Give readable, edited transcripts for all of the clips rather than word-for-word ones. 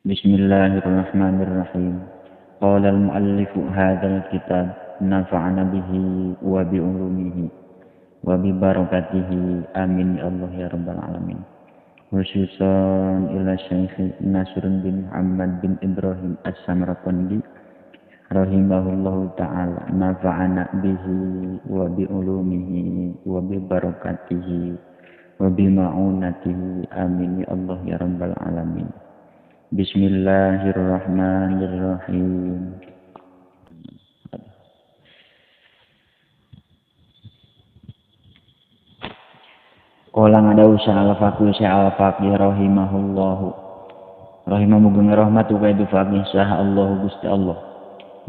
Bismillahirrahmanirrahim. Qala al-muallifu hadzal kitab nafa'ana bihi wa bi ulumihi wa bi barakatihi amin ya Allah ya rabbal alamin. Khususan ila Syekh Nasr bin Muhammad bin Ibrahim As-Samarqandi rahimahullahu ta'ala nafa'ana bihi wa bi ulumihi wa bi barakatihi wa bi ma'unatihi amin ya Allah ya rabbal alamin. Bismillahirrahmanirrahim. Qala ngadawu al-faqih al-faqih rahimahullahu rahimah muga ngarahmat ka itu faqih saha Allahu Gusti Allah.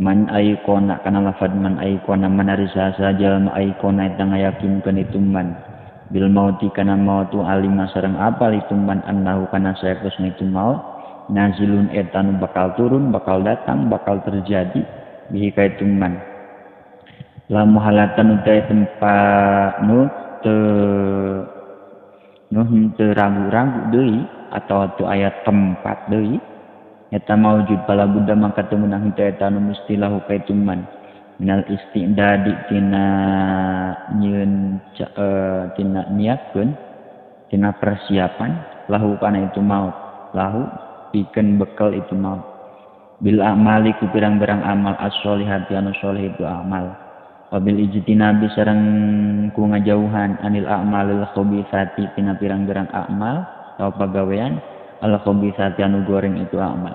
Man aikona kana lafad man aikona manarisa saja aikona eta ngayakinkeun itu man bil mauti kana mautu alima sareng apal itu man annahu kana saektosna itu maut nazilun eta nu bakal turun, bakal datang, bakal terjadi bihi ka itu man la muhalatan utai tempat nu teu ragu-ragu deui atau tu aya tempat deui eta maujud pala buddha maka teu meunang henteu eta nu mesti lahu ka itu man minal istidadi tina nyieun tina niatkeun tina persiapan lahu kana itu maut lahu pikeun bekal itu maut bil amali ku pirang-pirang amal as-sholihati anu sholih itu amal wabil ijtinabi sareng ku ngajauhan anil a'malil khabithati tina pirang-pirang amal atau pagawean al khabithati anu goreng itu amal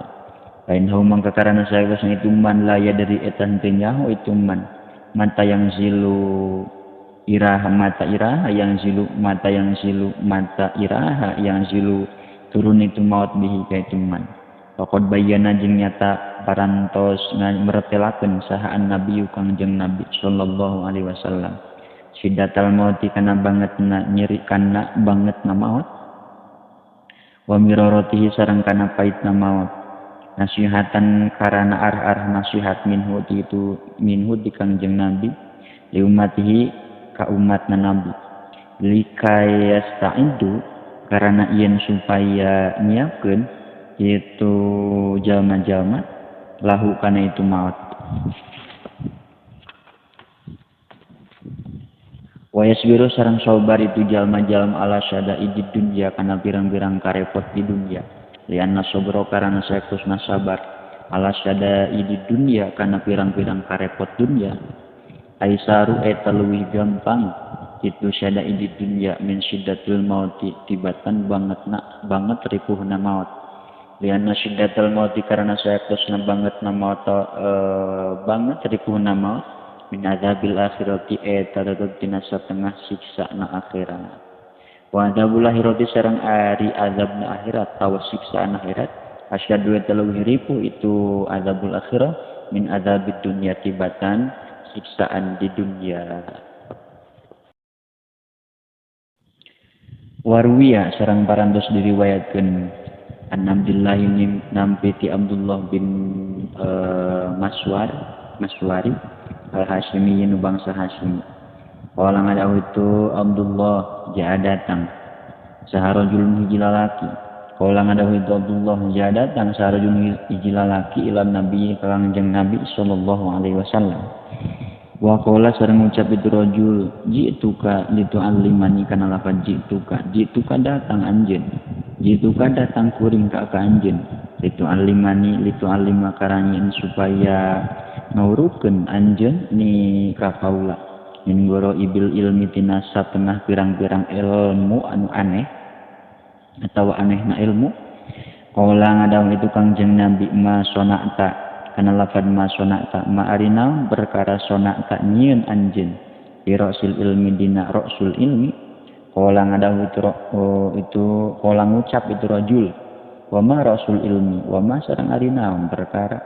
lain hau mangka karana saeusna itu man laya dari etan teu nyaho itu man mata yang zilu iraha mata iraha yang zilu mata yang zilu mata iraha yang zilu turun itu maut bihi ka itu man. Faqad bayyana jeung nyata parantos mertelakeun saha an-nabi Kangjeng Nabi sallallahu alaihi wasallam. Syiddatal mauti kana bangetna nyeri kana bangetna maut. Wa miraratihi sareng kana paitna maut. Nasihatan karana arah-arah nasihat minhu itu minhu di Kangjeng Nabi li ummatihi ka umatna Nabi. Likayastaidu karena yen supaya nyiapkeun itu jalma-jalma lahu kana itu maut. Wa yasbiru sareng sabar itu jalma-jalma ala syada'i di dunya kana pirang-pirang karepot di dunya. Lianna sabra karana saektosna sabar ala syada'i di dunya kana pirang-pirang karepot dunya. Aisaru eta leuwih gampang itu syada'i di dunya min syiddatil mauti tibatan bangetna banget ripuhna maut. Lianna syiddatil mauti karena saektosna bangetna maut banget ripuhna maut min azabil akhirati eta tetep tina satengah siksana akhirat. Wa adzabul akhirati sareng ari azabna akhirat tawa siksaan akhirat asyadu eta leuwih ripuh itu azabul akhirah min azabid dunya tibatan siksaan di dunia. Warwiya sareng parantos diriwayatkeun an Abdullah nampi ti Abdullah bin Maswari al-Hasyimi nu bangsa Hasyim. Qala ngadawu itu Abdullah jaa datang saha rajulun hiji lalaki. Qala ngadawu itu Abdullah jaa datang saha rajulun hiji lalaki ila Nabi ka Kangjeng Nabi sallallahu alaihi wasallam. Wa qala sareng ngucap itu rajul ji'tuka litu'allimani kana lafaz ji'tuka ji'tuka datang anjeun ji'tuka datang kuring ka anjeun litu'allimani litu'allima karanyeun supaya ngawurukeun anjeun ni ka kaula min goro ibil ilmi tina satengah pirang-pirang ilmu anu aneh atawa anehna ilmu. Qala ngadawu itu Kangjeng Nabi ma sona'ta kana lafad ma sona'ta ma arina perkara sona'ta nyieun anjeun bi ra'sil ilmi dina ra'sul ilmi. Qala ngadawu itu qala ngucap itu rajul wa ma ra'sul ilmi wa ma sareng ari naon perkara.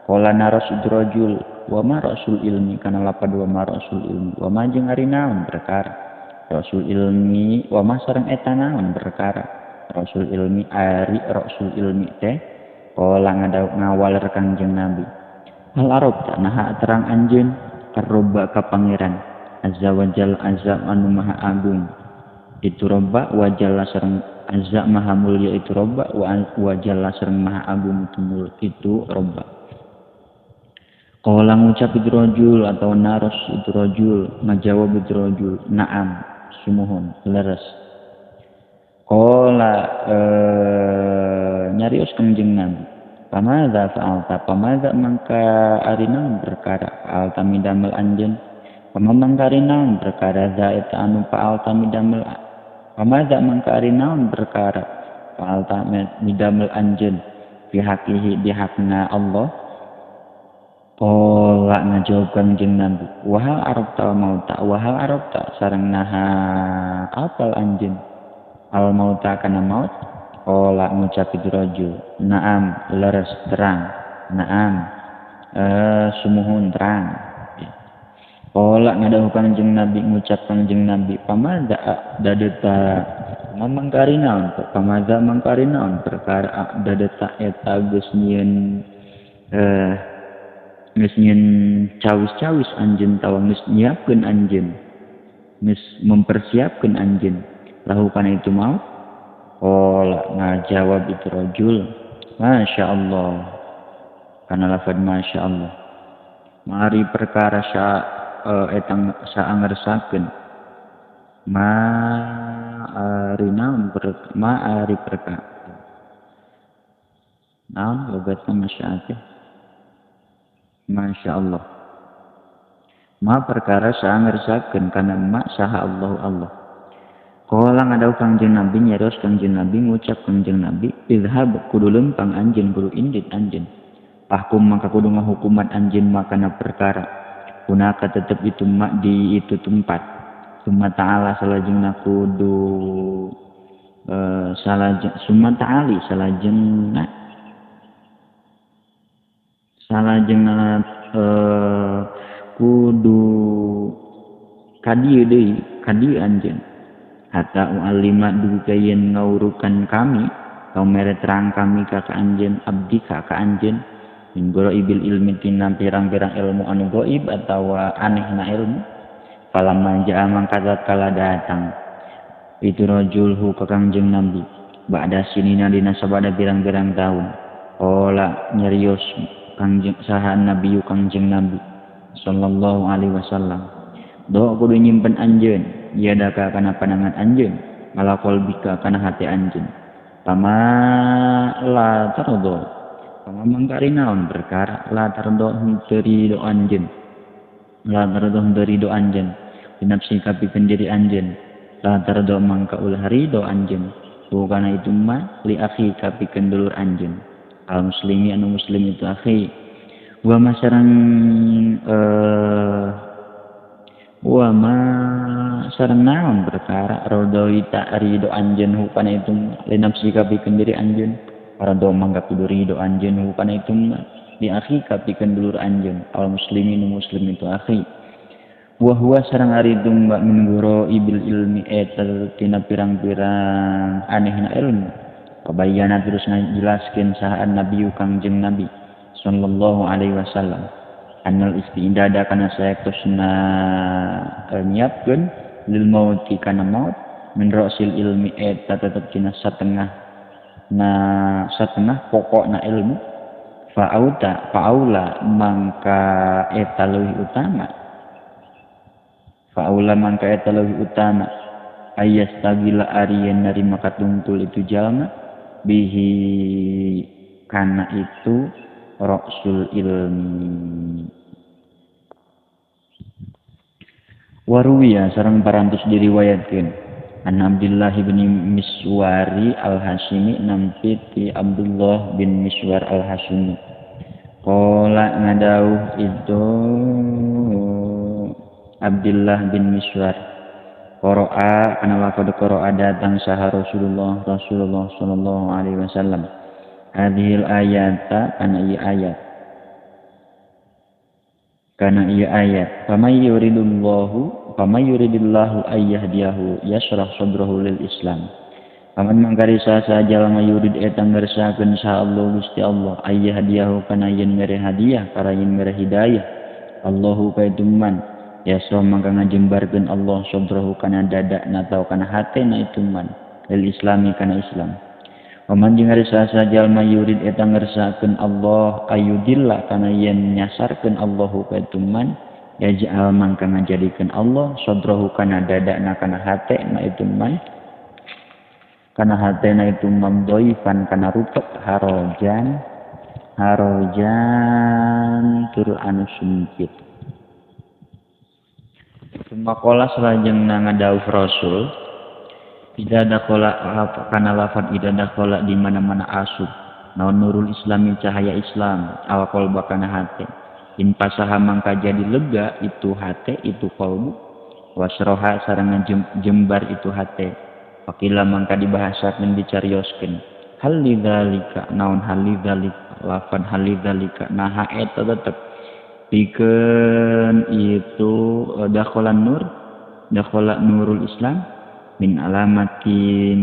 Qala naras itu rajul wa ma ra'sul ilmi kana lafad wa ma ra'sul ilmi wa ma jeung ari naon perkara ra'sul ilmi wa ma sareng eta naon perkara ra'sul ilmi ari ra'sul ilmi teh. Qala ngawal Kangjeng Nabi hal arabta naha terang anjeun karoba ka pangeran azza wa jalla azza anu maha agung itu robba wa jalla sareng Azza maha mulia itu robba wa jalla sareng maha agung itu robba. Qala ngucap itu rajul atau naros itu rajul ngajawab itu rajul na'am sumuhun leres. Qala nyarios Kangjeng Nabi pamadza fa'alta pamadza mangka ari naon perkara fa'alta midamel anjeun pamamang ari naon perkara za eta anu fa'alta midamel pamadza mangka ari naon perkara fa'alta midamel anjeun fi haqihi di hakna Allah. Qala ngajawab Kangjeng Nabi wahal arabta mauta wahal arabta sareng naha apal anjeun al mauta kana maut. Qala ngucap itu rajul na'am leres terang na'am sumuhun terang. Qala ngadawuh Kangjeng Nabi ngucap Kangjeng Nabi pamadza dadeta mamangkari naon pamadza mangkari naon perkara dadeta eta geus nyieun geus nyieun cawis-cawis anjeun tawa geus nyiapkeun anjeun geus mempersiapkeun anjeun lahu kana itu maut. Qala ngajawab itu rajul masya Allah kana lafad masya Allah mari perkara etang saangersakeun ma ari naon ma ari perkara naon logatna masya Masya Allah ma perkara saangersakeun kana ma saha Allahu Allah. Qala ngadawuh Kangjeng Nabi nyarios Kangjeng Nabi ngucap Kangjeng Nabi idhab kudu lempang anjeun kudu indit anjeun pahkum mangka kudu ngahukuman anjeun makana perkara punaka tetep itu ma di itu tempat summa ta'ala salajengna kudu summa ta'ali salajengna salajengna kudu kadieu deui kadieu anjeun hatta u'allima dugi yen ngawurukan kami tau mere terang kami ka anjeun abdi ka anjeun min ibil ilmi tina pirang-pirang ilmu anu gaib atawa anehna ilmu. Falamma jaa mangka kala datang itu rajulhu ka Kangjeng Nabi ba'da sinina dina sabada pirang-pirang taun. Qala nyarios Kangjeng saha Nabi Kangjeng Nabi sallallahu alaihi wasallam do kudu nyimpen anjeun yadaka kana pandangan anjeun ala qalbika kana hati anjeun pama la tardo pama mangkari naon perkara la tardo henteu rido anjeun la tardo henteu rido anjeun binafsi kapikeun diri anjeun la tardo mangka ulah rido anjeun kana itu ma li akhi kapikeun dulur anjeun al muslimi anu muslim itu akhi wa masarang wa ma sareng naon perkara rodoita rido anjeun hukana itu li nafsi kapikeun diri anjeun rodo mangga kudu rido anjeun hukana itu li akhi kapikeun dulur anjeun al muslimin muslim itu akhi wa huwa sareng ari itu min ibil ilmi eta tina pirang-pirang anehna ilmu kabayana terus ngajelaskeun saha Nabi Kangjeng Nabi sallallahu alaihi wasallam annal istidada kana saektosna nyiapkeun lil mauti kana maut min ra'sil ilmi eta tetep tina satengah na satengah pokokna ilmu fa'auta fa'aula mangka eta leuwih utama fa'aula mangka eta leuwih utama ayastagila ari yen narima katungtul itu jalma bihi kana itu ra'sul ilmi. Waruwiya sareng parantos diriwayatkeun an Abdullah bin Miswari al-Hashimi nampi ti Abdullah bin Miswar al-Hashimi qala ngadauh itu Abdullah bin Miswar qara'a kana laqad qara'a datang saha Rasulullah Rasulullah sallallahu alaihi wasallam hadhil ayata kana ieu ayat kana ieu ayat famay yuridullahu famay yuridillahu ayyahdiyahu yashrah sadrahu lil Islam paman mangkari saha jalma yurid eta ngersakeun saha Allah Gusti Allah ayyahdiyahu kana yen mere hadiah kana yen mere hidayah Allahu kaituman yasrah mangka ngajembarkeun Allah sadrahu kana dadana atawa kana hatena itu man lil islami kana Islam. Waman jeung ari saha jalma yurid eta ngersakeun Allah ayudilla kana yen nyasarkeun Allahu ka itu man yaj'al mangka ngajadikeun Allah sadrahu kana dadana kana hatena itu man kana hatena itu man dhaifan kana rupet harojan harojan tur anu sempit. Sumakola salajengna ngadawuh Rasul ida dakhala kana lafad ida dakhala di mana-mana asub naon nurul islami cahaya Islam al qalba kana hate in pasaha mangka jadi lega itu hate itu qalbu wasroha sareng jembar itu hate fakila mangka dibahasakeun dicarioskeun hal lidzalika naon hal lidzalika lafad hal lidzalika naha eta tetep pikeun itu dakhala nur dakhala nurul Islam min alamatin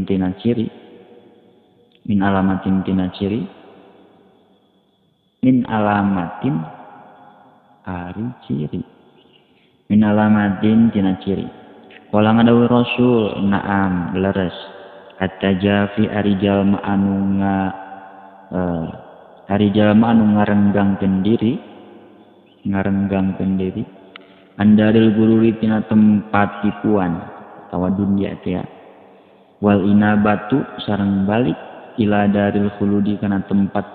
tina ciri min alamatin tina ciri min alamatin ari ciri min alamatin tina ciri kala ngadawuh Rasul na'am leres hatta jafi ari jalma anu nga ari jalma anu ngarenggangkeun diri andaril gururi tina tempat tipuan tawa dunia teh wal inabatu sareng balik ila daril khuludi kana tempat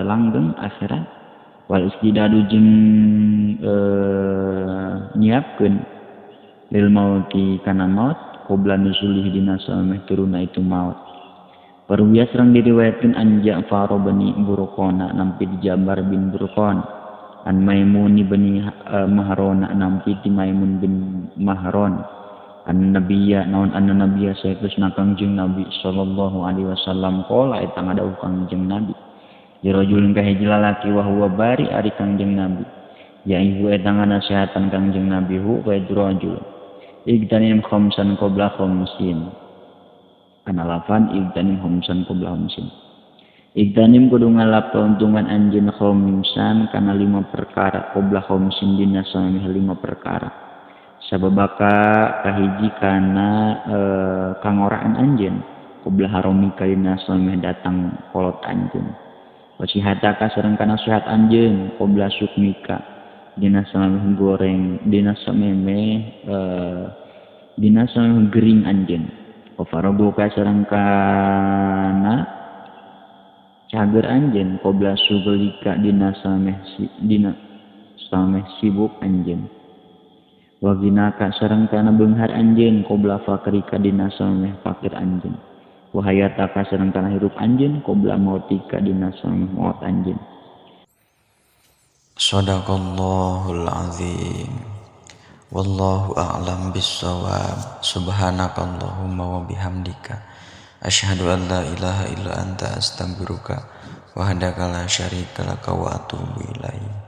langgeng akhirat wal istidadu jeung nyiapkeun lil mauti kana maut qabla nuzulihi dina sameh turuna itu maut. Perwiya sareng diriwayatkeun an Ja'far bin Burqana nampi di Ja'far bin Burqan an Maimun bin Mahron nampi di Maimun bin Mahron an nabiyya naon anna nabiyya saeusna Kangjeng Nabi sallallahu alaihi wasallam qala eta ngadawuh Kangjeng Nabi dirajulun ka hiji lalaki wa huwa bari ari Kangjeng Nabi ya ibu eta nganasehatan Kangjeng Nabi hu ka rajul igtanim khamsan qabla khamsin kana lafan igtanim khamsan qabla khamsin igtanim kudu ngalap keuntungan anjeun khamsan kana lima perkara qabla khamsin dina sameh lima perkara sababaka kahiji kana kangoraan anjeun qabla harami kalina sameh datang kolot anjeun wasihataka sareng kana sehat anjeun qabla sukmika dina sameh goreng dina sameh dina sameh gering anjeun wa farabuka sareng kana cager anjeun qabla suglika dina sameh sibuk anjeun wa ginaka sareng kana beunghar anjeun qabla fakrika dina sameh fakir anjeun wa hayataka sareng kana hirup anjeun qabla mautika dina sameh maut anjeun. Shadaqallahul azim. Wallahu a'lam bissawab. Subhanakallahumma wa bihamdika asyhadu an la ilaha illa anta astaghfiruka wa wahdaka la syarika laka wa atubu ilaik.